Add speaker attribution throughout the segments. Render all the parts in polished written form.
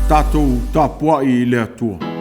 Speaker 1: Tatou tapuai i le Atua.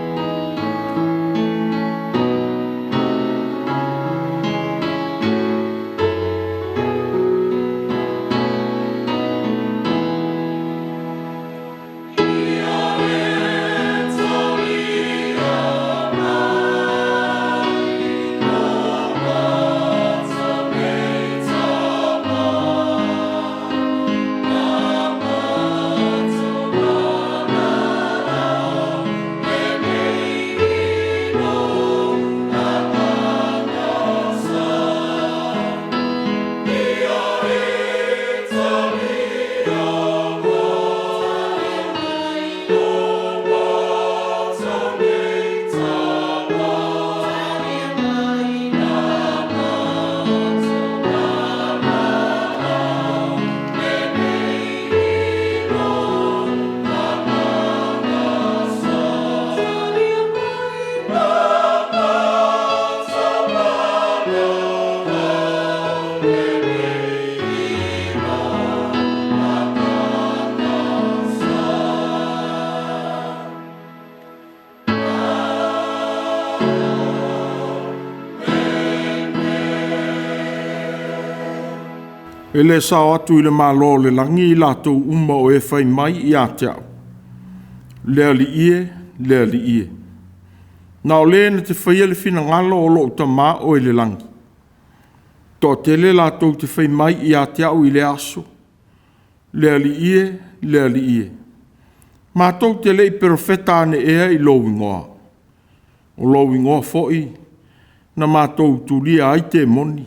Speaker 1: E le sao atu i le Malo o le lagi i latou uma o e fai mai ia te a'u, Le Alii e, le Alii e, na o le na te faia le finagalo o lo'u Tama o i le lagi. Toatele latou te fai mai ia te a'u i lea aso, Le Alii e, le Alii e, matou te le i perofeta ane ea i lou igoa? O lou igoa foi na matou tulia ai temoni?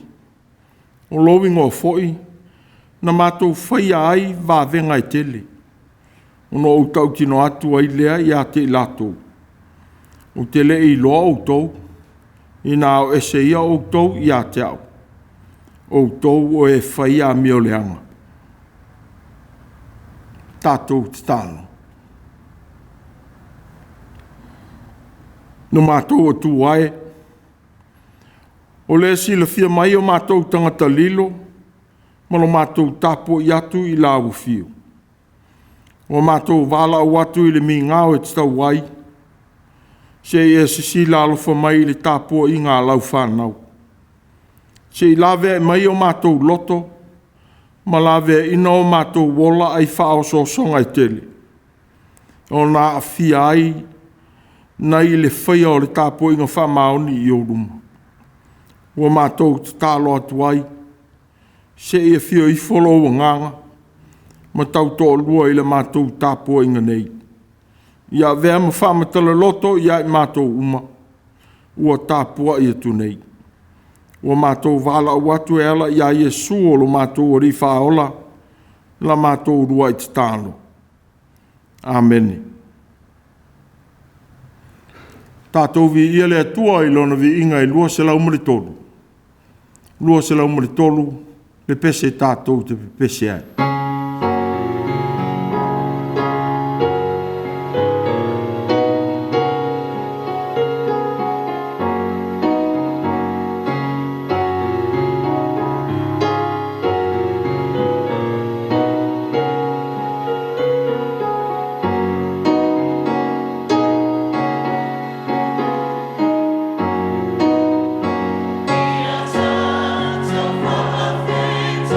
Speaker 1: O lou igoa foi na matou faia ai vavega e tele? Ona ou tautino atu ai lea ia te i latou, Ou te le i iloa outou, ina ao ese ia outou ia te a'u, outou o e fai amioleaga. Tatou tatalo. No matou Atua e, o le silafia mai o matou tagata lilo ma lo matou tapuai atu i lau afio, ua matou valaau atu i le migao e tatau ai, se i e silasila alofa mai i le tapuaiga a lau fanau, se i laveai mai o matou loto ma laveaina o matou ola ai faaosoosoga e tele, ona aafia ai nai le faia o le tapuaiga faamaoni i ou luma. Ua matou tatalo atu ai, se i afio ifo lou Agaga ma tautoalua i le matou tapuaiga nei, ia avea ma faamatala loto ia i matou uma ua tapuai atu nei. Ua matou valaau atu e ala ia Iesu o lo matou Alii Faaola, la matou uluai tatalo. Amene. Tatou viia le Atua i Lona viiga e 203, 203 le pese tatou te pepese ai.
Speaker 2: Ia tatou faafetoai.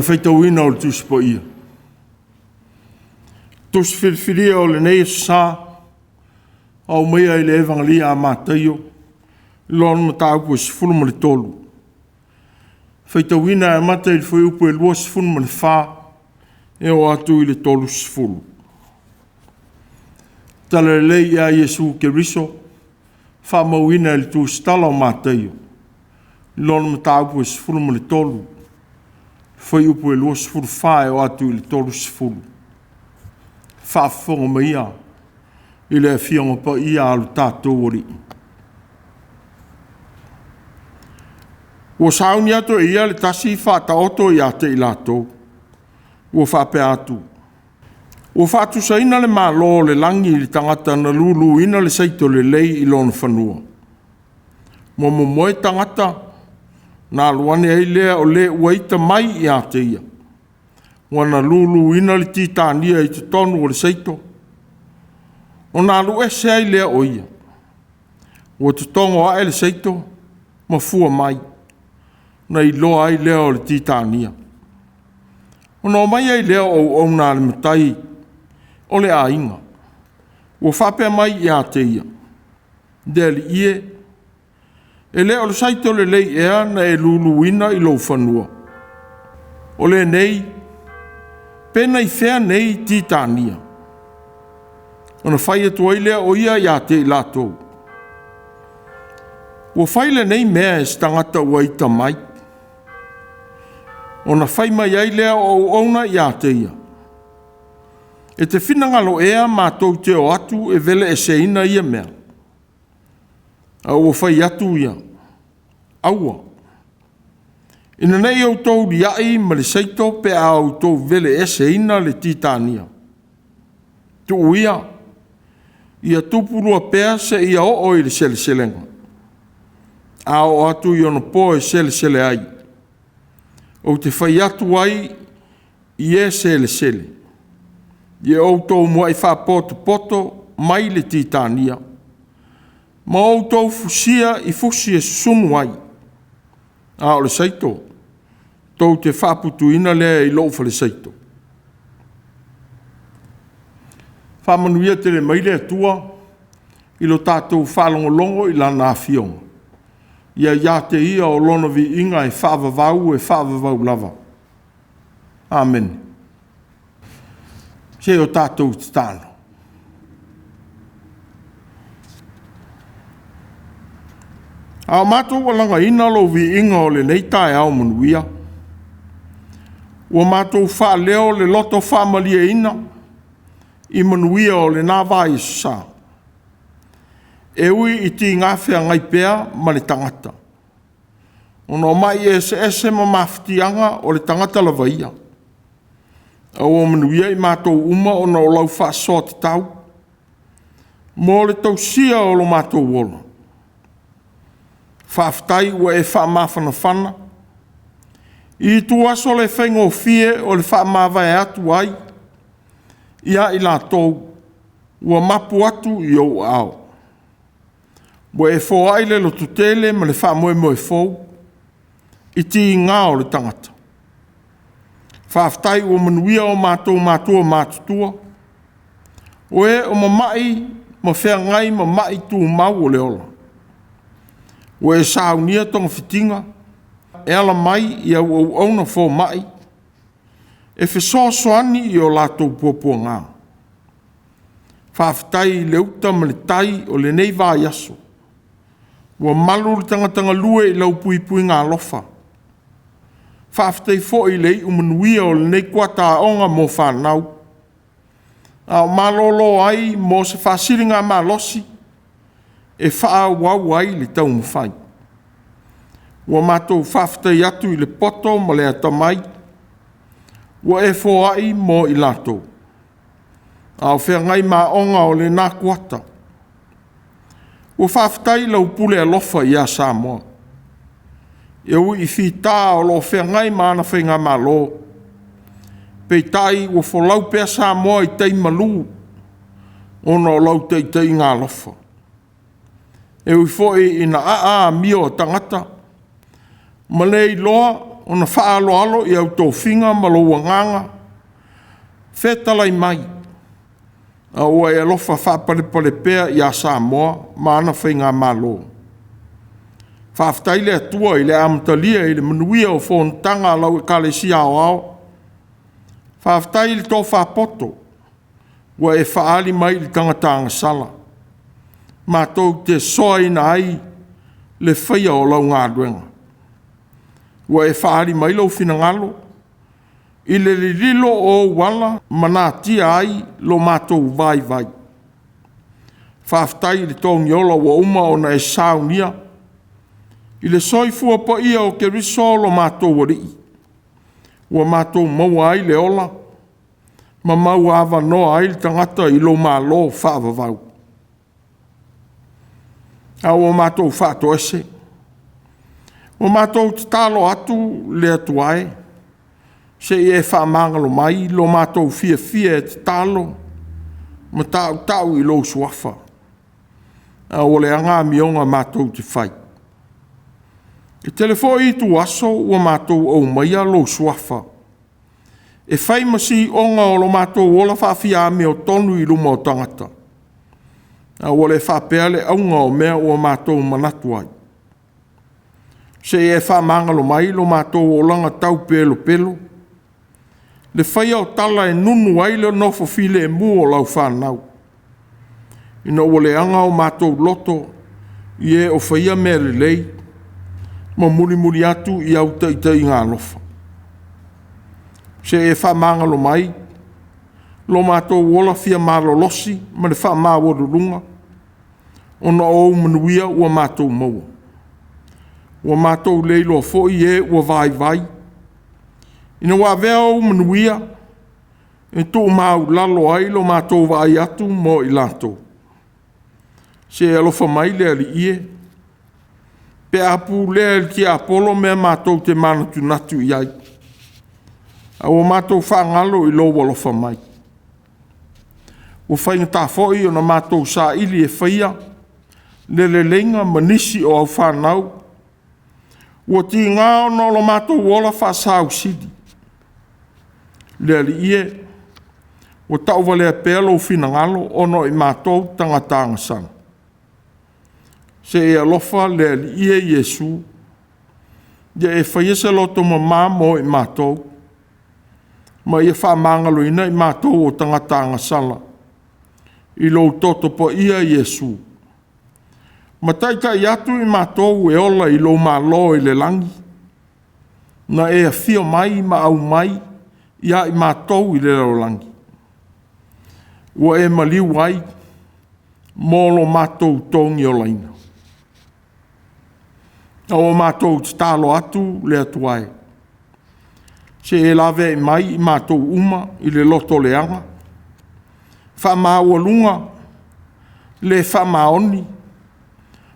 Speaker 1: faitauina o le Tusi Paia. Tusi filifilia o lenei Aso Sa, aumaia i le Evagelia a Mataio, lona mataupu e 13. Faitauina e amata i le fuaiupu e 24 e oo atu i le 30. Tala lelei ia Iesu Keriso, faamauina i le tusitala o Mataio, lona mataupu e 13, fuaiupu e 24 e oo atu i le 30. Faafofoga maia i le Afioga Paia a lo tatou Alii. Ua sauni atu e ia le tasi faataoto ia te i latou, ua faapea atu, “Ua faatusaina le Malo o le lagi i le tagata na luluina le saito lelei i lona fanua. Ua momoe tagata ona alu ane ai lea o le ua ita mai ia te ia, ua na luluina le titania i totonu o le saito, ona alu ese ai lea o ia. Ua totogo ae le saito ma fua mai, ona iloa ai lea o le titania. Ona omai ai lea o auauna a le matai o le aiga, ua faapea mai ia te ia, ‘Le alii e, e le o le saito lelei ea na e luluina i lou fanua? O lenei, pe nai fea nei titania?’ Ona fai atu ai lea o ia ia te i latou, ‘Ua fai lenei mea e se tagata ua ita mai.’ Ona fai mai ai lea o auauna ia te ia, ‘E te finagalo ea matou te o atu e veleeseina ia mea?’ A ua fai atu ia, ‘Aua, ina ne i outou liai ma le saito pe a outou veleeseina le titania. Tuu ia, ia tupulua pea seia oo i le seleselega. A oo atu i ona po e selesele ai, ou te fai atu ai i e selesele, ia outou muai faapotopoto mai le titania, ma outou fusia i fusi e susunu ai, a o le saito tou te faaputuina lea i lou falesaito.” Faamanuia tele mai le Atua i lo tatou faalogologo i Lana Afioga. Ia ia te Ia o Lona viiga e faavavau e faavavau lava. Amene. Se i o tatou tatalo. A o matou alagaina lou viiga o lenei taeao manuia, ua matou faaleo le loto faamalieina i manuia o lena vaiaso sa, e ui i tiga feagai pea ma le tagata, ona o mai eseese ma mafatiaga o le tagata lava ia, a ua manuia i matou uma ona o lau faasoa tatau mo le tausia o lo matou ola. Faafetai ua e faamafanafana i ituaso le faigofie o le faamavae atu ai ia i latou ua mapu atu i ou aao. Ua e foai le lototele ma le faamoemoe fou i tiga o le tagata. Faafetai ua manuia o matou matua matutua, o e o mamai ma feagai ma mai tumau o le ola. Ua e saunia togafitiga e ala mai i au auauna fomai e fesoasoani i o latou puapuaga. Faafetai i le uta ma le tai o lenei vaiaso, ua malu le tagata galue i lau puipuiga alofa. Faafetai foi i le iu manuia o lenei kuata aoga mo fanau, a o malolo ai mo se faasiligamalosi e faaauau ai le taumafai. Ua matou faafetai atu i le poto ma le atamai ua e foai mo i latou, a o feagai ma aoga o lena kuata. Ua faafetai i lau pule alofa ia Samoa, e ui i fita o lo o feagai ma ana faigamalo, peitai ua folau pea Samoa i tai malu ona o lau taitaiga alofa. E ui foi ina aa amio a tagata ma le iloa ona faaaloalo i au tofiga ma lou agaga fetalai mai, a ua e alofa faapalepale pea ia Samoa ma ana Faigamalo. Faafetai le Atua i le amatalia i le manuia o Fonotaga a lau Ekalesia Aoao. Faafetai i le tofa poto ua e faaali mai i le tagata agasala, matou te soaina ai le faia o lau galuega. Ua e faaali mai lou finagalo i le lililo o ou ala ma natia ai lo matou vaivai. Faafetai i le togiola ua uma ona e saunia i le soifua paia o Keriso lo matou Alii, ua matou maua ai le ola ma maua avanoa ai le tagata i lou Malo faavavau. A ua matou faatoese, ua matou tatalo atu le Atua e, se i e faamagalo mai lo matou fiafia e tatalo ma tautau i lou Suafa, a ua leaga amioga matou te fai. E tele foi ituaso ua matou aumaia lou Suafa e fai ma siuoga o lo matou ola faafiaamiotonu i luma o tagata, a ua le faapea le auga o mea ua matou manatu ai. Se i e faamagalo mai lo matou olaga taupelopelo, le faia o tala e nunu ai le nofo filemu o lau fanau, ina ua leaga o matou loto i e o faia mea lelei ma mulimuli atu i au taitaiga alofa. Se i e faamagalo mai lo matou ola fia malolosi ma le faamaualuluga, ona o ou manuia ua matou maua. Ua matou le iloa foi e ua vaivai, ina ua avea ou manuia e tuumaualalo ai lo matou vaai atu mo i latou. Se i alofa mai le Alii e, pe a pulea e le tiapolo mea matou te manatunatu i ai, a ua matou faagalo i lou alofa mai. Ua faigata foi ona matou saili e faia le leleiga ma nisi o au fanau, ua tiga ona o lo matou ola faasausili. Le Alii e, ua tauvalea pea lou finagalo ona o i matou tagata agasala. Se i e alofa le Alii e Iesu, ia e faia se loto mama mo i matou, ma ia faamagaloina i matou o tagata agasala i lou toto paia Iesu, ma taitai atu i matou e ola i lou Malo i le lagi, na e afio mai ma aumai ia i matou i le lalolagi, ua e maliu ai mo lo matou togiolaina. A ua matou tatalo atu le Atua e, se i e laveai mai i matou uma i le lotoleaga, faamaualuga, le faamaoni,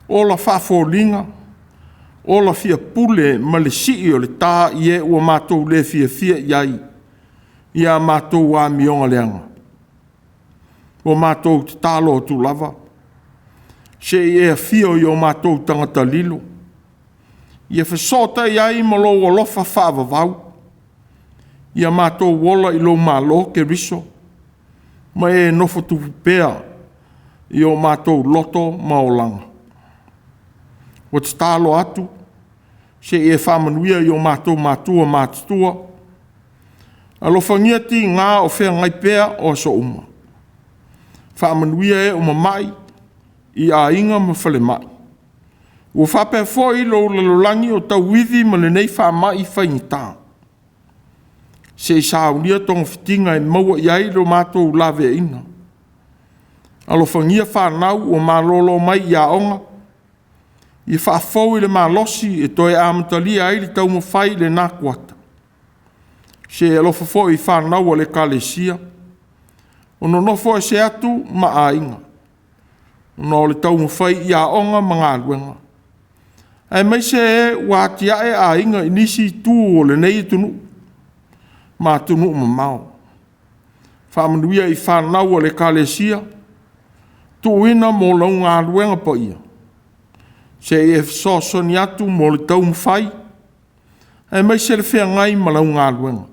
Speaker 1: ola faafoliga, ola fiapule ma le sii o le ta i e ua matou le fiafia i ai i a matou amioga leaga. Ua matou tatalo atu lava, se i e afio i o matou tagata lilo, ia fesootai ai ma lou alofa faavavau, ia matou ola i lou Malo Keriso, ma e nofo tupu pea i o matou loto ma olaga. Ua tatalo atu se i e faamanuia i o matou matua matutua, alofagia tiga o feagai pea o aso uma, faamanuia e o mamai i aiga ma falemai. Ua faapea foi lou lalolagi o tauivi ma lenei faamai faigata. Se i saunia togafitiga e maua i ai lo matou laveaiina. Alofagia fanau ua malolo mai i aoga, ia faafou le malosi e toe amatalia ai le taumafai i lena kuata. Se i e alofa foi i fanau a le Ekalesia o nonofo ese atu ma aiga, ona o le taumafai i aoga ma galuega, aemaise e ua atiae aiga i nisi itu o lenei atunuu ma atunuu mamao. Faamanuia i fanau a le Ekalesia tuuina mo lau galuega paia, se i e fesoasoani atu mo le taumafai aemaise le feagai ma lau galuega.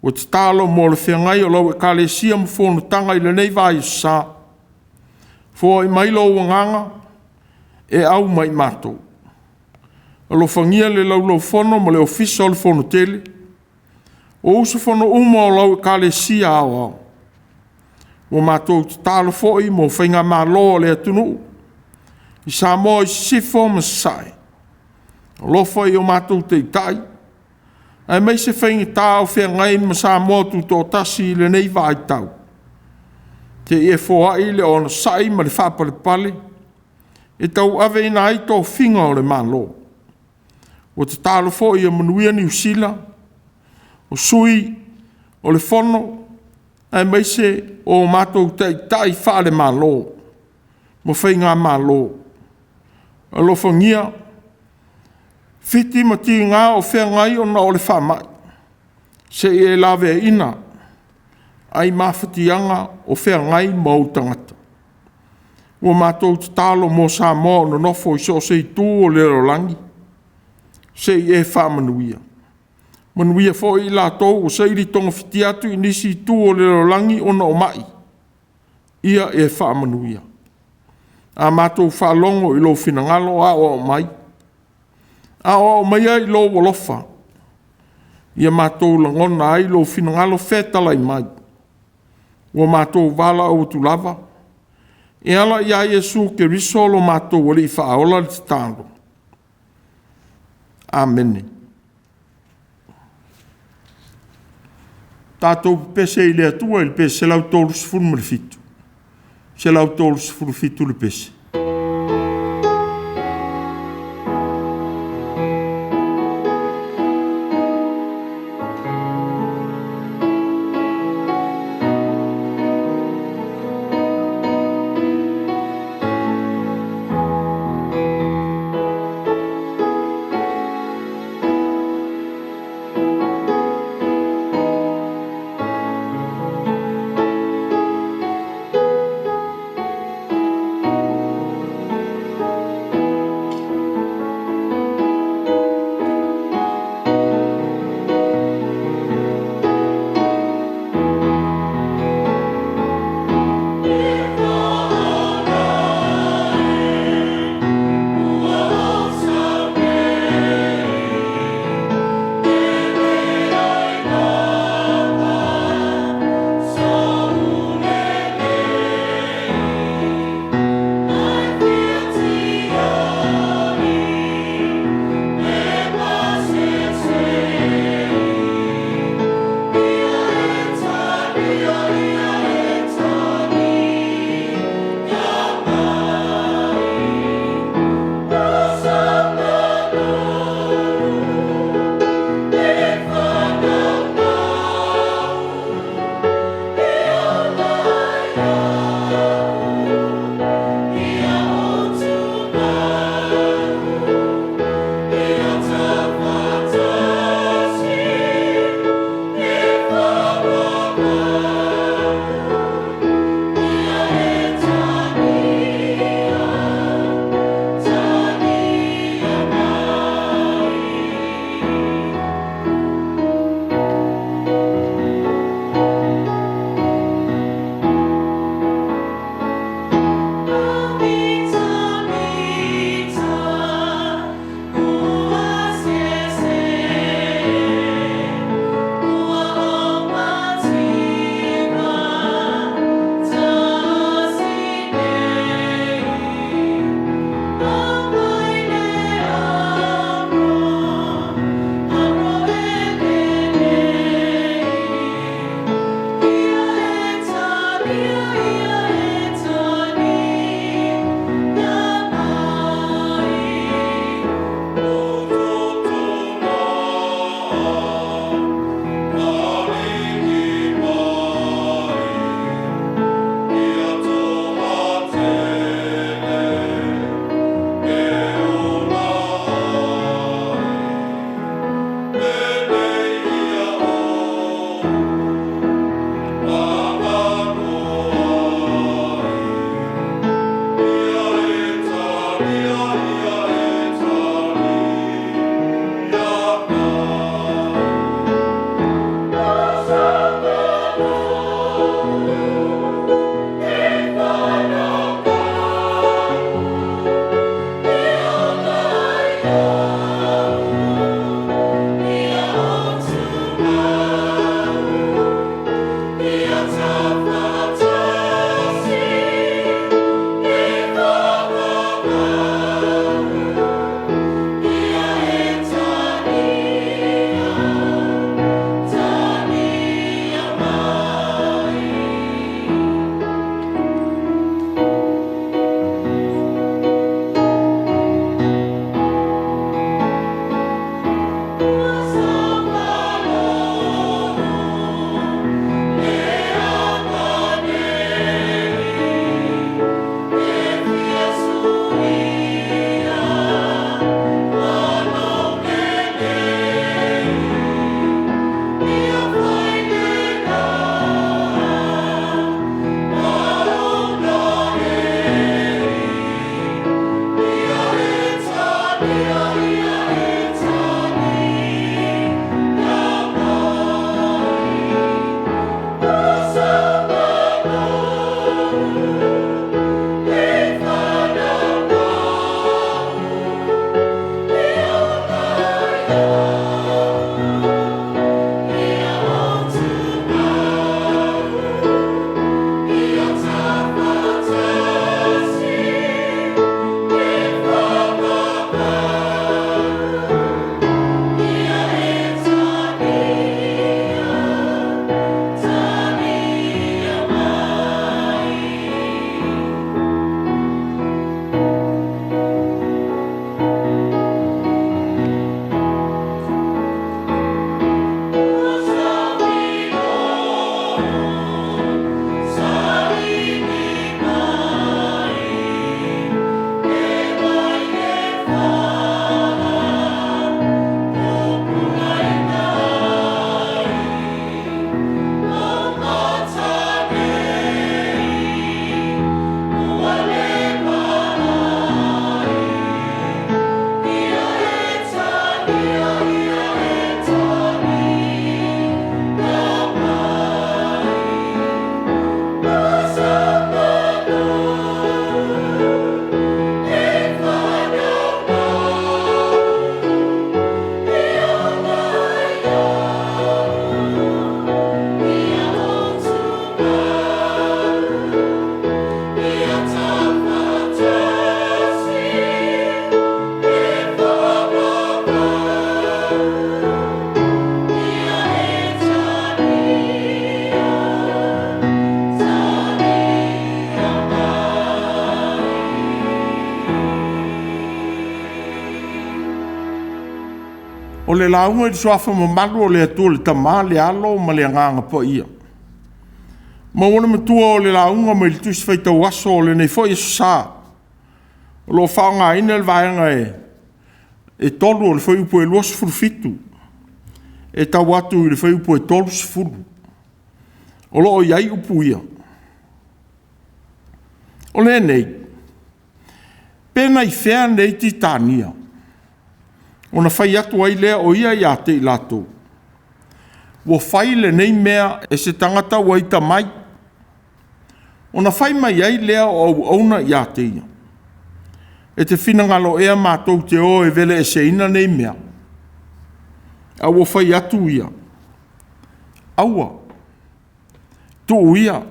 Speaker 1: Ua tatalo mo le feagai o lau Ekalesia ma fonotaga i lenei vaiaso sa. Foai mai lou Agaga e au ma i matou. Alofagia le Laulau-Fono ma le Ofisa o le Fono Tele, o usufono uma o lau Ekalesia Aoao. Ua matou tatalo foi mo faigamalo a le atunuu i Samoa i Sisifo ma Sasae. Alofa i o matou taitai, aemaise faigata o feagai ma Samoa Tutoatasi i lenei vaitau. Se i e foai le onosai ma le faapalepale e tauaveina ai tofiga o le Malo. Ua tatalo foi ia manuia Niu Sila, o Sui o le Fono aemaise o matou Taitai faale-Malo ma Faigamalo. Alofagia fiti ma tiga o feagai ona o le faamai, se i e laveaiina ai mafatiaga o feagai ma ou tagata. Ua matou tatalo mo Samoa o nonofo i so o se itu o le lalolagi, se i e faamanuia. Manuia foi i latou ua saili togafiti atu i nisi itu o le lalolagi ona o mai, ia e faamanuia. A matou faalogo i lou finagalo, aoao mai, aoao maia i lou alofa, ia matou lagona ai lou finagalo fetalai mai. Ua matou valaau atu lava e ala ia Iesu Keriso lo matou Alii Faaola le tatalo. Amene. Tatou pepese i le Atua i le pese 137, 137 le pese. lauga i le Suafa mamalu o le Atua le Tama, le Alo ma le Agaga Paia. Maua le matua o le lauga mai le Tusi Faitau Aso o lenei foi Aso Sa, o lo o faaaogaina le vaega e 3 o le fuaiupu e 27 e tau atu i le fuaiupu e 30. O lo o i ai upu ia, “O lenei, pe nai fea nei Titania?” Ona fai atu ai lea o ia ia te i latou, “Ua fai lenei mea e se tagata ua ita mai.” Ona fai mai ai lea o auauna ia te ia, “E te finagalo ea matou te o e veleeseina nei mea?” A ua fai atu ia, “Aua, tuu ia,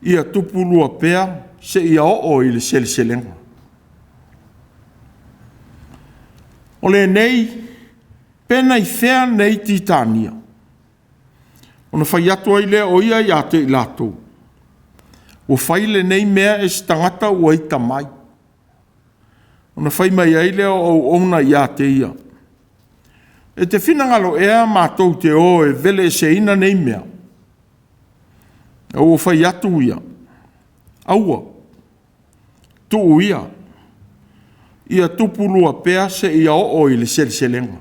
Speaker 1: ia tupulua pea seia oo i le seleselega.” O lenei, pe nai fea nei Titania? Ona fai atu ai lea o ia ia te i latou, “Ua fai lenei mea e se tagata ua ita mai.” Ona fai mai ai lea o auauna ia te ia, “E te finagalo ea matou te o e veleeseina nei mea?” A ua fai atu ia, “Aua, tuu ia, ia tupulua pea seia oo i le seleselega.”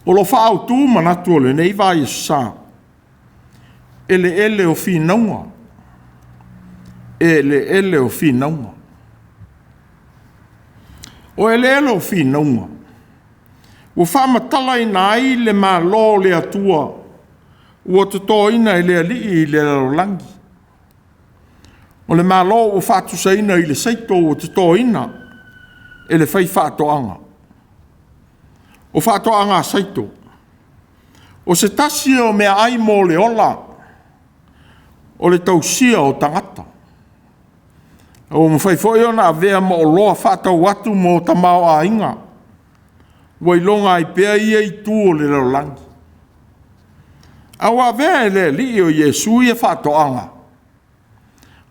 Speaker 1: O lo o faaautu manatu o lenei vaiaso sa, eleele o finauga, eleele o finauga. O eleele o finauga, ua faamatalaina ai le Malo o le Atua ua totoina e le Alii i le lalolagi. O le Malo ua faatusaina i le saito ua totoina e le faifaatoaga. O faatoaga saito, o se tasi o meaai mo le ola o le tausia o tagata. Ua mafai foi ona avea ma oloa faatau atu mo tamaoaiga ua iloga ai pea ia itu o le lalolagi. A ua avea e le Alii o Iesu ia faatoaga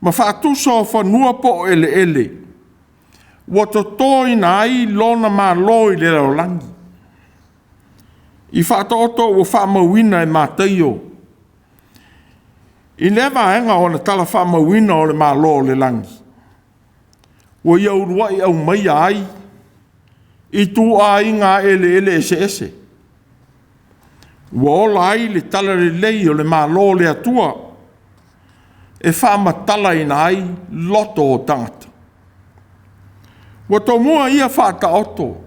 Speaker 1: ma faatusa o fanua po o eleele ua totoina ai lona Malo i le lalolagi, i faataoto ua faamauina e Mataio i lea vaega o le Tala Faamauina o le Malo o le Lagi, ua ia uluai aumaia ai ituaiga eleele eseese, ua ola ai le talalelei o le Malo o le Atua, e faamatalaina ai loto o tagata. Ua tomua ia faataoto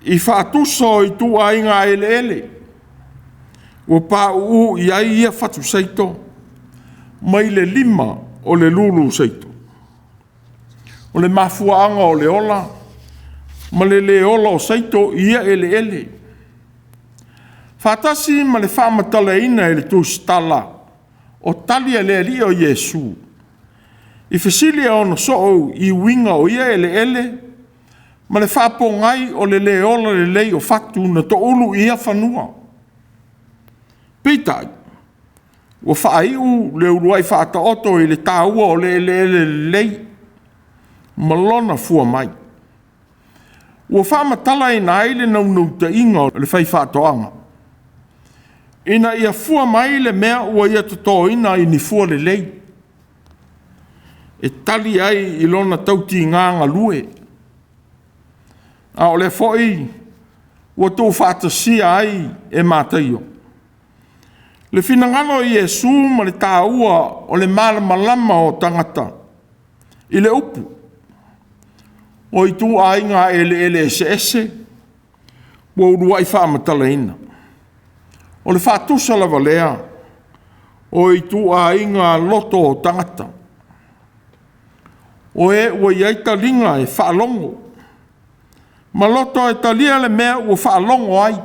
Speaker 1: i faatusa o ituaiga eleele ua pauu i ai ia fatu saito mai le 5 o le lulu saito. O le mafuaaga o le ola ma le le ola o saito i ia eleele, faatasi ma le faamatalaina e le tusitala o tali a le Alii o Iesu i fesili a ona soo i uiga o ia eleele ma le faapogai o le le ola lelei o fatu na toulu i ia fanua. Peitai, ua faaiu le uluai faataoto i le taua o le eleele lelei ma lona fua mai. Ua faamatalaina ai le naunautaiga o le faifaatoaga, ina ia fua mai le mea ua ia totoina i ni fua lelei, e tali ai i lona tautiga galue. A o lea foi ua tuufaatasia ai e Mataio le finagalo o Iesu ma le taua o le malamalama o tagata i le upu, o ituaiga eleele eseese ua uluai faamatalaina. O le faatusa lava lea o ituaiga loto o tagata, o e ua i ai taliga e faalogo, ma loto e talia le mea ua faalogo ai,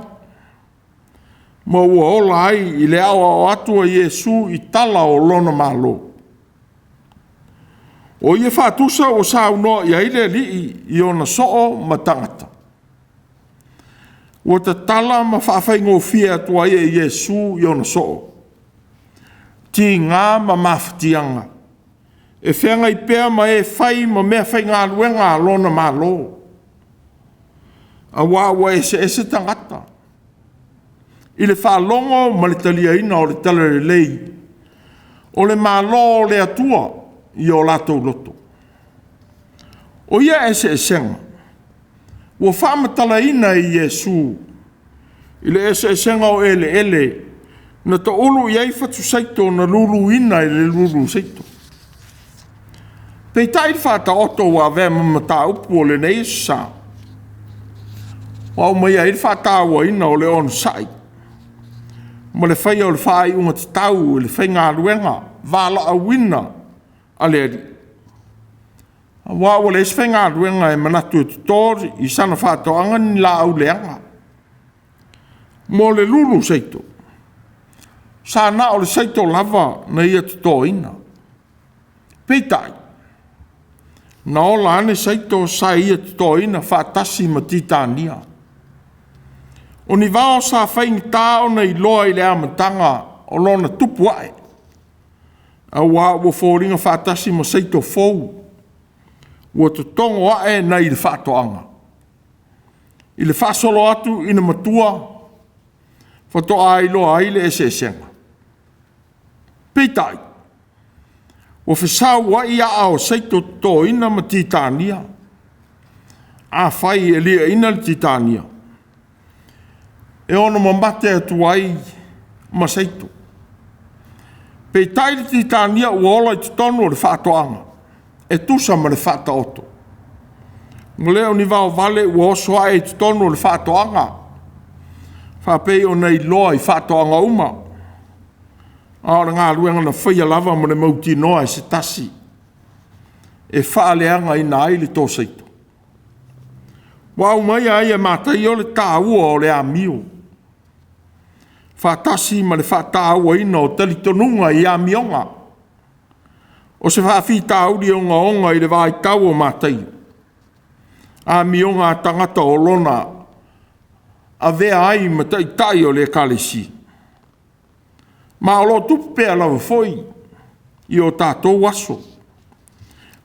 Speaker 1: ma ua ola ai i le aoao atu a Iesu i tala o lona Malo. O ia faatusa ua saunoa i ai le Alii i ona soo ma tagata, ua tatala ma faafaigofie atu ai e Iesu i ona soo, tiga ma mafatiaga e feagai pea ma e fai ma meafaigaluega a lona Malo. Auā ua eseese tagata i le faalogo ma le taliaina o le talalelei o le Malo o le Atua i o latou loto. O ia eseesega ua faamatalaina e Iesu i le eseesega o eleele na taulu i ai fatusaito na luluina e le lulusaito. Peitai le faataoto ua avea ma mataupu o lenei aso sa, ua aumaia ai le faatauaina o le onosai ma le faia o le faaiuga tatau i le faigaluega valaauina a le Alii. Aua ua leai se faigaluega e manatu e toto i sana faatoaga ni laau leaga. Mo le lulu saito, sa na o le saito lava na ia totoina. Peitai, na ola ane saito sa ia totoina faatasi ma titania. O ni vao sa faigata ona iloa i le amataga o lona tupu ae, aua ua foliga faatasi ma saito fou ua totogo ae nai le faatoaga. I le faasolo atu ina matua, faatoa iloa ai le eseesega. Peitai, ua fesauai aa o saito totoina ma titania. Afai e liaina le titania, e ono mamate atu ai ma saito. Peitai le titania ua ola i totonu o le faatoaga, e tusa ma le faataoto. Ua le o ni vaovale ua oso ae i totonu o le faatoaga, faapei ona iloa i faatoaga uma, a o le galuega na faia lava ma le mautinoa e se tasi, e faaleagaina ai le to saito. Ua aumaia ai e Mataio le taua o le amio, faatasi ma le faatauaina o talitonuga i amioga. O se faafitauli ogaoga i le vaitau o Mataio, amioga a tagata o lona avea ai ma taitai o le ekalesia. Ma o lo o tupu pea lava foi i o tatou aso,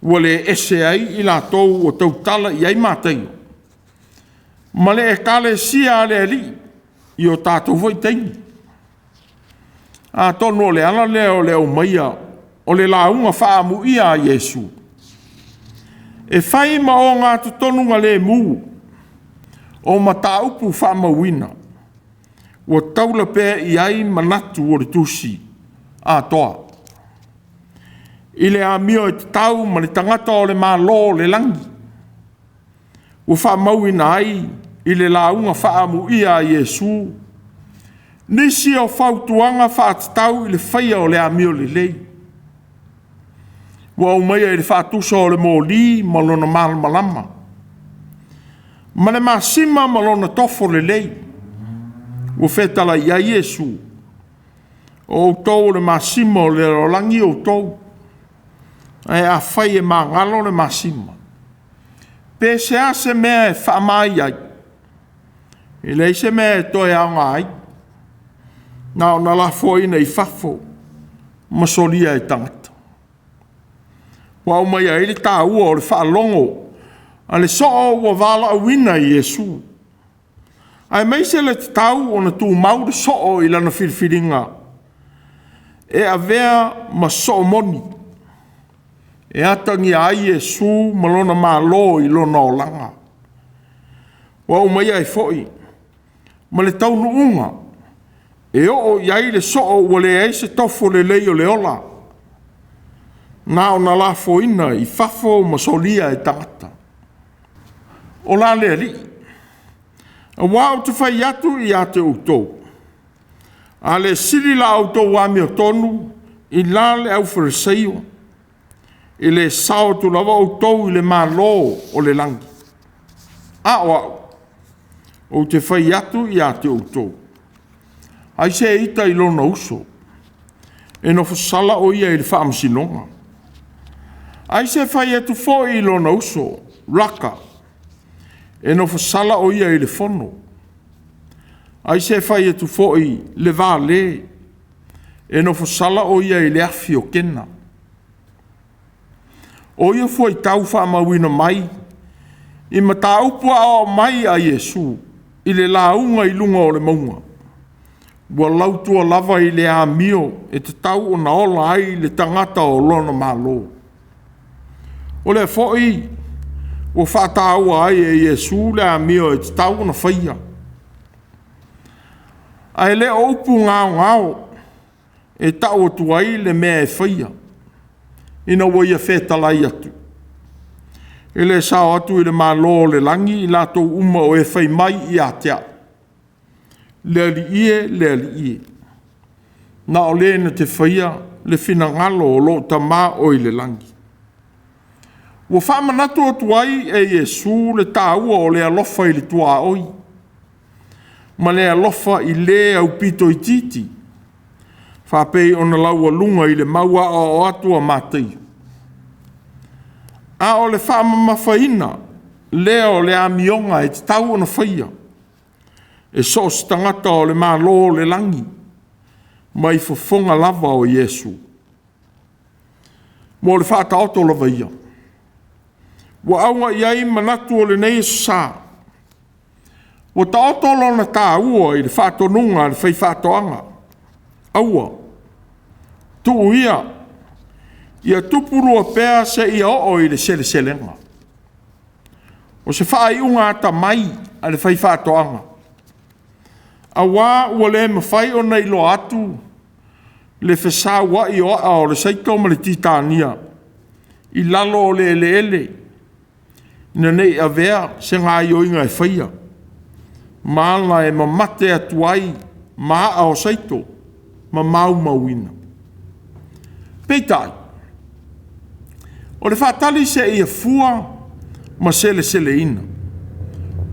Speaker 1: ua le ese ai i latou ua tautala i ai Mataio ma le ekalesia a le Alii i o tatou foi taimi. Atonu o le ala lea o le aumaia o le lauga faaamuia a Iesu, e fai ma ogatotonugalemu o mataupu faamauina, ua taula pea i ai manatu o le tusi atoa, i le amio e tatau ma le tagata o le Malo o le lagi, ua faamauina ai i le lauga faaamuia a Iesu nisi o fautuaga faatatau i le faia o le amio lelei. Ua aumaia i le faatusa o le moli ma lona malamalama, ma le masima ma lona tofo lelei. Ua fetalai i ai Iesu, “O outou o le masima o le lalolagi outou, ae afai e magalo le masima, pe se a se mea e faama ai? E leai se mea e toe aoga ai, na ona lafoina i fafo ma solia e tagata.” Ua aumaia ai le taua o le faalogo a le soo ua valaauina e Iesu, aemaise le tatau ona tumau le soo i lana filifiliga e avea ma soo moni, e atagia ai Iesu ma lona Malo i lona olaga. Ua aumaia ai foi ma le taunuuga e oo i ai le soo ua leai se tofo lelei o le ola, na ona lafoina i fafo ma solia e tagata. O la le Alii, aua ou te fai atu ia te outou, a le sili la outou amiotonu i la le aufaleseio, e le sao atu lava outou i le Malo o le lagi. A o au, ou te fai atu ia te outou, ai se ita i lona uso, e nofosala o ia i le faamasinoga. Ai se fai atu foi i lona uso, Raka, e nofosala o ia i le fono. Ai se fai atu foi le vale, e nofosala o ia i le afi o Kena. O ia fuaitau faamauina mai i mataupu aoao mai a Iesu i le lauga i luga o le mauga, ua lautua lava i le amio e tatau ona ola ai le tagata o lona Malo. O lea foi ua faataua ai e Iesu le amio e tatau ona faia. Ae le o upu gaogao e tau atu ai le mea e faia, ina ua ia fetalai atu, “E le sao atu i le Malo o le lagi i latou uma o e fai mai ia te au, Le Alii e, le Alii e, na o le na te faia le finagalo o lou Tama o i le lagi.” Ua faamanatu atu ai e Iesu le taua o le alofa i le tuaoi ma le alofa i le aupito itiiti, faapei ona laualuga i le mau aoao atu a Mataio. A o le faamamafaina lea o le amioga e tatau ona faia e so o se tagata o le Malo o le lagi, mai fofoga lava o Iesu. Mo le faataoto lava ia, ua auga i ai manatu o lenei aso sa, ua taoto lona taua i le faatonuga a le Faifaatoaga, “Aua, tuu ia, ia tupulua pea seia oo i le seleselega.” O se faaiuga atamai a le faifaatoaga, aua ua le mafai ona iloa atu le fesauai o aa o le saito ma le titania i lalo o le eleele, ina ne i avea se gaoioiga e faia ma aga e mamate atu ai ma aa o saito ma maumauina. Peitai, o le faatali seia fua ma seleseleina,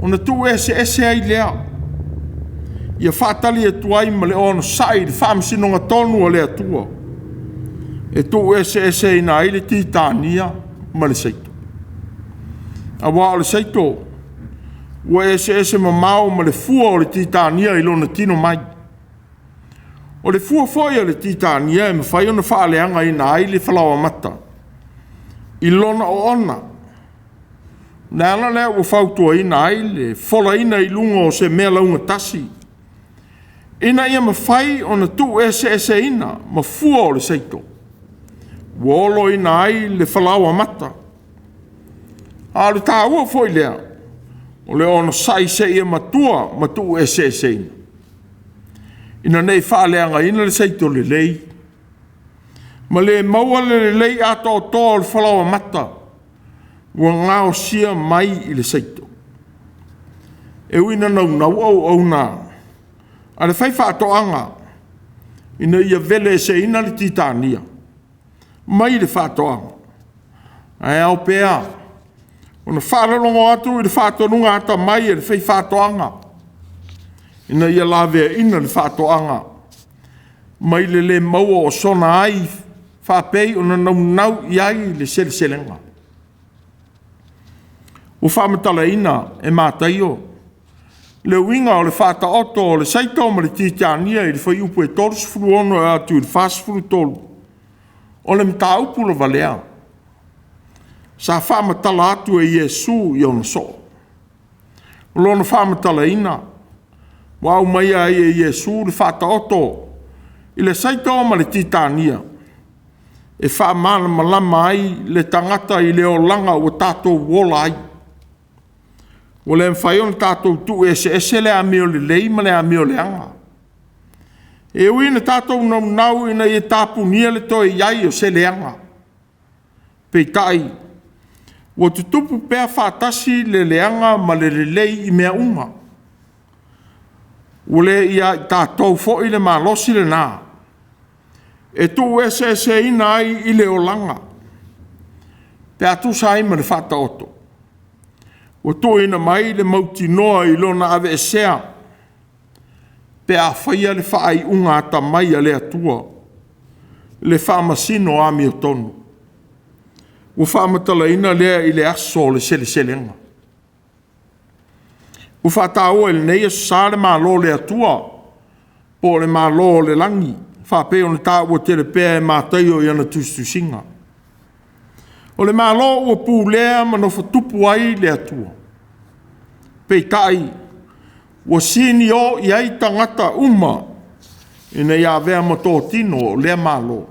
Speaker 1: ona tuueseese ai lea, ia faatali atu ai ma le onosai i le faamasinoga tonu a le Atua, e tuueseeseina ai le titania ma le saito. Aua o le saito ua eseese mamao ma le fua o le titania i lona tino mai. O le fua foi o le titania e mafai ona faaleagaina ai le falaoamata i lona oona. O le ala lea ua fautuaina ai le folaina i luga o se mea laugatasi, ina ia mafai ona tuueseeseina ma fua o le saito ua oloina ai le falaoamata. A o le taua foi lea o le onosai seia matua ma tuueseeseina, ina ne i faaleagaina le saito lelei, ma le maua le lelei atoatoa o le falaoamata ua gaosia mai i le saito. E ui ina naunau auauna a le faifaatoaga ina ia veleseina le titania mai le faatoaga, ae ao pea ona faalogologo atu i le faatonuga atamai a le faifaatoaga, ina ia laveaiina le faatoaga mai le le maua o sona ai faapei ona naunau i ai le seleselega. Ua faamatalaina e Mataio le uiga o le faataoto o le saito ma le titania i le fuaiupu e 36 e oo atu i le 43. O le mataupu lava lea sa faamatala atu e Iesu i ona soo. O lona faamatalaina ua aumaia ai e Iesu le faataoto i le saito ma le titania e faamalamalama ai le tagata i le olaga ua tatou ola ai. Ua le mafai ona tatou tuueseese le amio lelei ma le amio leaga. E ui ina tatou naunau ina ia tapunia le toe i ai o se leaga, peitai ua tutupu pea faatasi le leaga ma le lelei i mea uma. Ua le ia i tatou foi le malosi lena e tuueseeseina ai i le olaga, pe a tusa ai ma le Faataoto ua tuuina mai le mautinoa i lona aveesea, pe a faia le faaiuga atamai a le Atua, le faamasino amiotonu. Ua faamatalaina lea i le aso o le seleselega. Ua faataua i lenei Aso Sa le Malo o le Atua po o le Malo o le lagi, faapei ona taua tele pea e Mataio i ana tusitusiga. O le Malo ua pulea ma nofotupu ai le Atua. Peitai, ua sinio i ai tagata uma ina ia avea ma totino o lea Malo,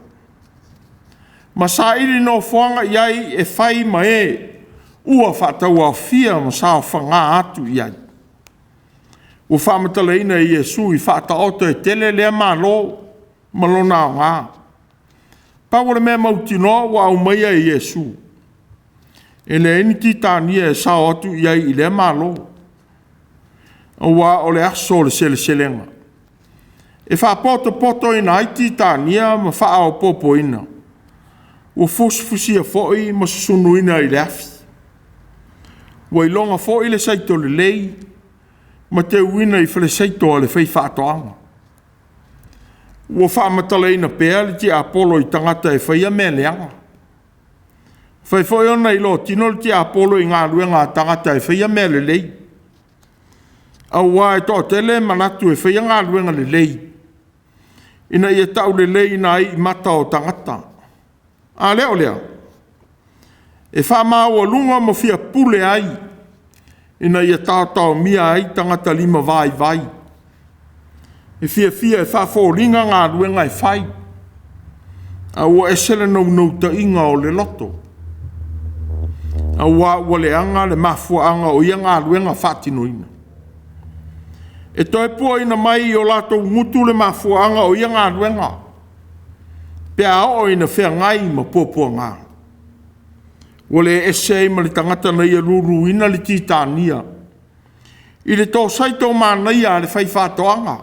Speaker 1: ma saili nofoaga i ai e fai ma e ua faatauaofia ma saofaga atu i ai. Ua faamatalaina e Iesu i faataoto e tele lea Malo ma lona aoga. Pau o le mea mautinoa ua aumaia e Iesu, e leai ni kitania e sao atu i ai i lea Malo, aua o le aso o le seleselega e faapotopotoina ai kitania ma faaopoopoina, ua fusifusia foi ma susunuina i le afi. Ua iloga foi le saito lelei ma teuina i falesaito a le faifaatoaga. Ua faamatalaina pea le tiapolo i tagata e faia mea leaga. E mafai foi ona iloa tino le tiapolo i galuega a tagata e faia mea lelei, aua e toatele e manatu e faia galuega lelei ina ia tauleleiina ai i mata o tagata. A le o lea, e faamaualuga ma fia pule ai ina ia taotaomia ai tagata limavaivai e fiafia e faafoliga galuega e fai, a ua ese le naunautaiga o le loto, aua ua leaga le mafuaaga o ia galuega faatinoina. E toe puaina mai i o latou gutu le mafuaaga o ia galuega pe a oo ina feagai ma puapuaga. Ua le ese ai ma le tagata na ia luluina le kitania i le to saito manaia a le faifaatoaga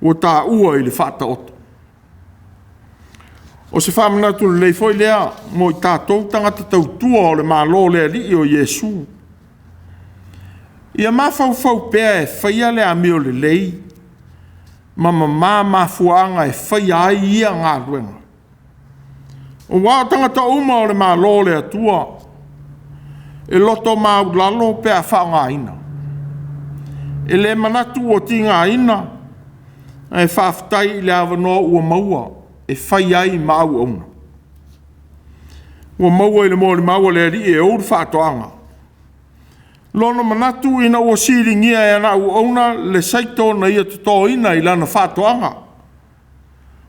Speaker 1: ua taua i le Faataoto. O se faamanatu lelei foi lea mo i tatou tagata tautua o le Malo o le Alii o Iesu. Ia mafaufau pea e faia le amio lelei ma mamā mafuaaga e faia ai ia galuega. Aua o tagata uma o le Malo o le Atua, e loto maualalo pe a faaaogaina. E le manatu ua tigaina, ae faafetai i le avanoa ua maua e fai ai ma auauna. Ua maua i le molimau a le alii e ou le faatoaga lona manatu ina ua siligia e ana auauna le saito na ia totoina i lana faatoaga,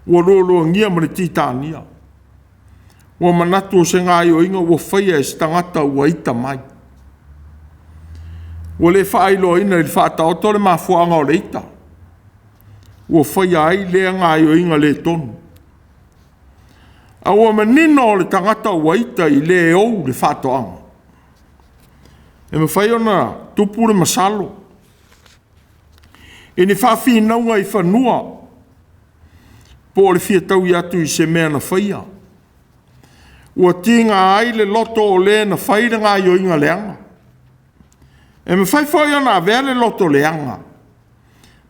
Speaker 1: ua lualuagia ma le kitania. Ua manatu o se gaoioiga ua faia e se tagata ua ita mai. Ua le faailoaina i le Faataoto le mafuaaga o le ita ua faia ai lea gaoioiga le tonu. A ua manino le tagata ua ita i le ou le faatoaga. E mafai ona tupu le masalo i ni faafinauga i fanua, po o le fia taui atu i se mea na faia, ua tiga ai le loto o le na fai le gaoioiga leaga. E mafai foi ona avea le loto leaga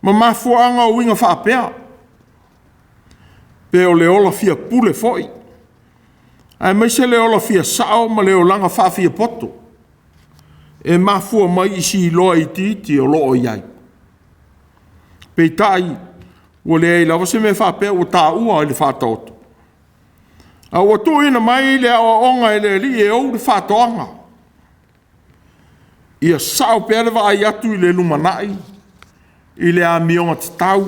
Speaker 1: ma mafuaaga o uiga faapea, pe o le ola fiapule foi, aemaise le ola fia sao ma le olaga faafiapoto e mafua mai i siloa itiiti o lo o i ai. Peitai, ua leai lava se mea faapea ua taua i le Faataoto, a ua tuuina mai le aoaoga e le alii e ou le faatoaga, ia sao pea le vaai atu i le lumanai i le amioga tatau.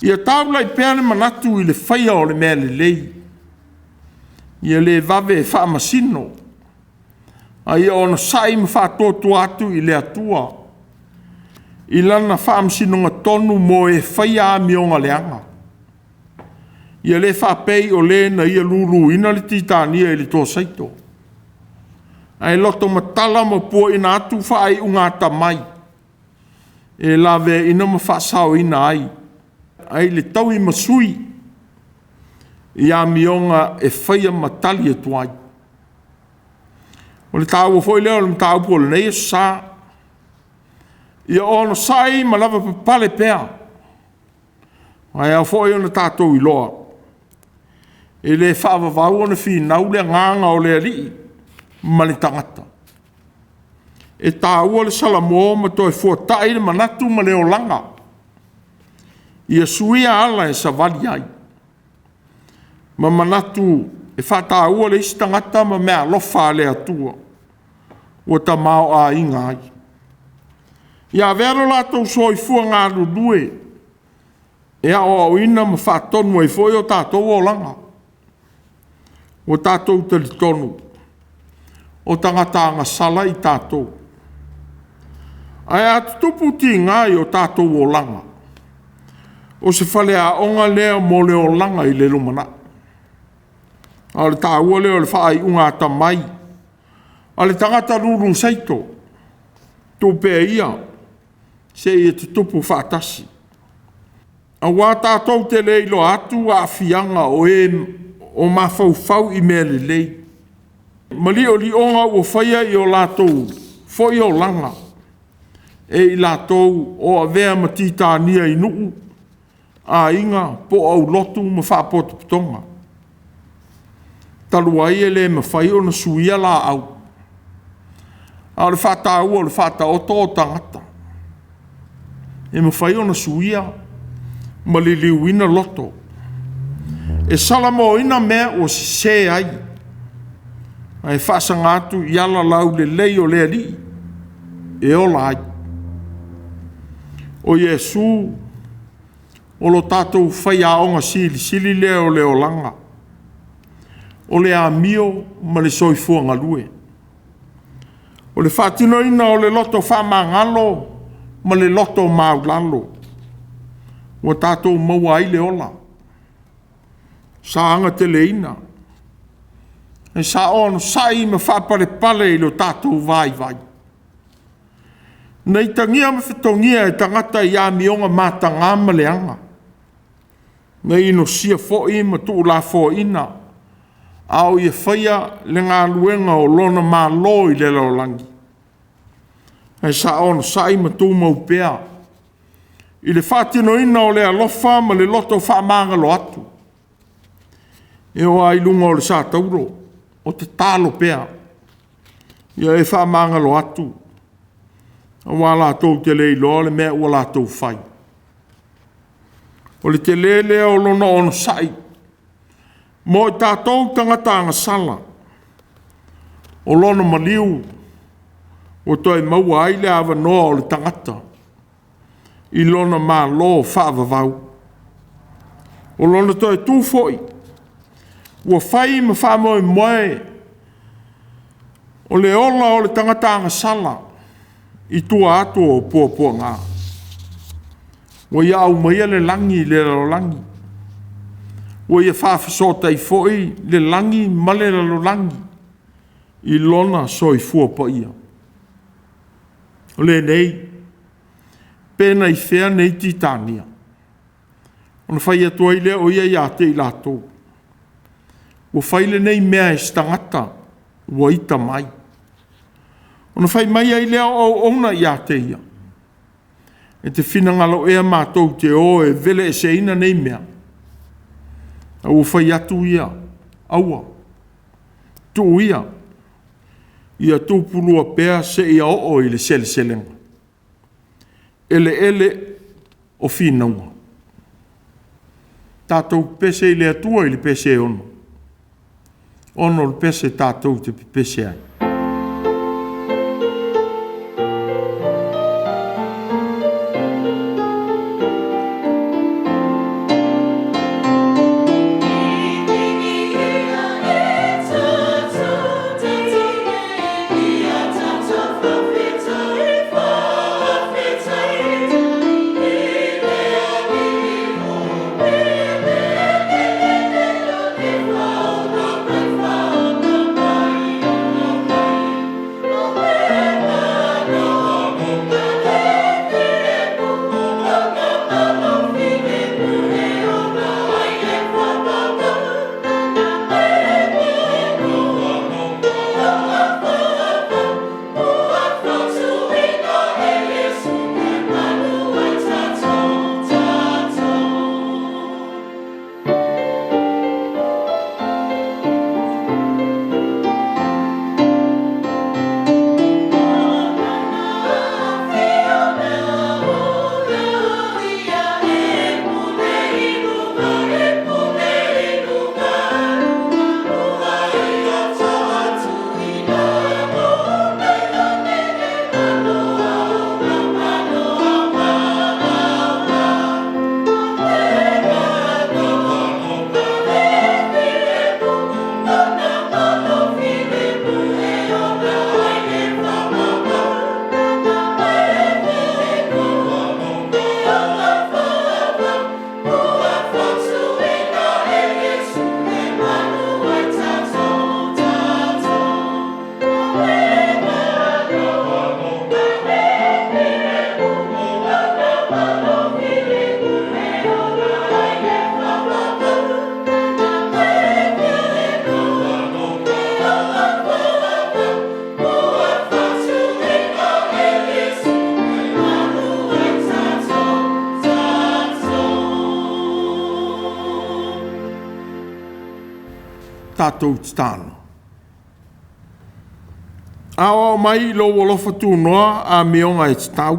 Speaker 1: Ia taulai pea le manatu i le faia o le mea lelei, ia le vave faamasino, a ia onosai ma faatuatua atu i le Atua i lana faamasinoga tonu mo e faia amioga leaga. Ia le faapei o le na ia luluina le kitania i le to saito, ae loto matala ma puaina atu faaiuga atamai e laveaiina ma faasaoina ai le tauimasui i amioga e faia ma tali atu ai. O le taua foi lea o le mataupu o lenei Aso Sa, ia onosai ma lavapapale pea, ae ao foi ona tatou iloa, e le faavavau ona finau le agaga o le Alii ma le tagata. E taua le salamo ma toe fuatai le manatu ma le olaga, ia suia ala e savali ai, ma manatu e faataua le isi tagata ma meaalofa a le Atua. ua tamaoaiga ai. Ia avea lo latou soifua galulue e aoaoina ma faatonu ai foi o tatou olaga. Ua tatou talitonu o tagata agasala i tatou, ae a tutupu tiga i o tatou olaga, o se faleaoga lea mo le olaga i le lumanai. A o le taua lea o le faaiuga atamai a le tagata lulu saito, tuu pea ia seia tutupu faatasi. Aua tatou te le iloa atu aafiaga o e o mafaufau i mea lelei, ma liolioga ua faia i o latou foi olaga e i latou o avea ma titania i nuu, aiga po o aulotu ma faapotopotoga. Talu ai e le mafai ona suia laau, a o le faataua o le faataoto o tagata, e mafai ona suia ma liliuina loto, e salamoaina mea ua sese ai, ae faasaga atu i ala laulelei o le Alii e ola ai. O Iesu o lo tatou faiaoga silisili lea o le olaga, o le amio ma le soifua galue. O le faatinoina o le loto faamagalo ma le loto maualalo ua tatou maua ai le ola, sa agateleina, sa onosai ma faapalepale i lo tatou vaivai. Na itagia ma fetogia e tagata i amioga mataga ma leaga, na inosia foi ma tuulafoaiina a o ia faia le galuega o lona Malo i le lalolagi, ae sa onosai ma tumau pea i le faatinoina o le alofa ma le loto faamagalo atu. E oo lava i luga o le satauro o tatalo pea, ia e faamagalo atu, aua latou te le iloa le mea ua latou fai. O le tele lea o lona onosai mo i tatou tagata agasala, o lona maliu ua toe maua ai le avanoa o le tagata i lona malo faavavau. O lona toe tu foi ua fai ma faamoemoe o le ola o le tagata agasala i tua atu o puapuaga. Ua ia aumaia le lagi i le lalolagi, ua ia faafesootai foi le lagi ma le lalolagi i lona soifua paia. O lenei, pe na i fea nei Titania? Ona fai atu ai lea o ia ia te i latou, ua fai lenei mea e se tagata ua ita mai. Ona fai mai ai lea o auauna ia te ia, e te finagalo ea matou te o e veleeseina nei mea? A ua fai atu ia, aua, tuu ia, ia tupulua pea seia oo i le seleselega. Eleele o finauga. Tatou pepese i le Atua i le pese e 6, 6 le pese tatou te pepese ai. Tatou tatalo. Aoao mai i lou alofa tunoa amioga e tatau,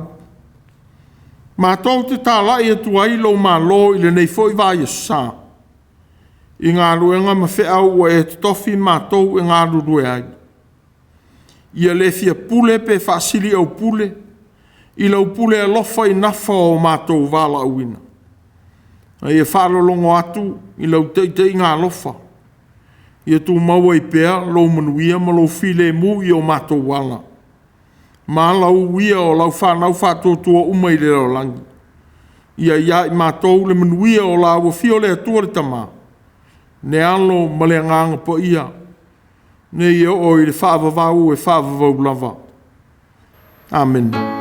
Speaker 1: matou te talai atu ai i lou Malo i lenei foi vaiaso sa, i galuega ma feau ua e totofi matou e galulue ai. Ia le fia pule pe faasiliaupule i lau pule alofa i nafa o matou valaauina, a ia faalologo atu i lau taitaiga alofa, ia tumau ai pea lou manuia ma lou filemu i o matou ala, ma ala uia o lau fanau faatuatua uma i le lalolagi. Ia i ai matou le manuia o la ua afio le Atua le Tama, le Alo ma le Agaga Paia, nei oo i le faavavau e faavavau lava. Amene.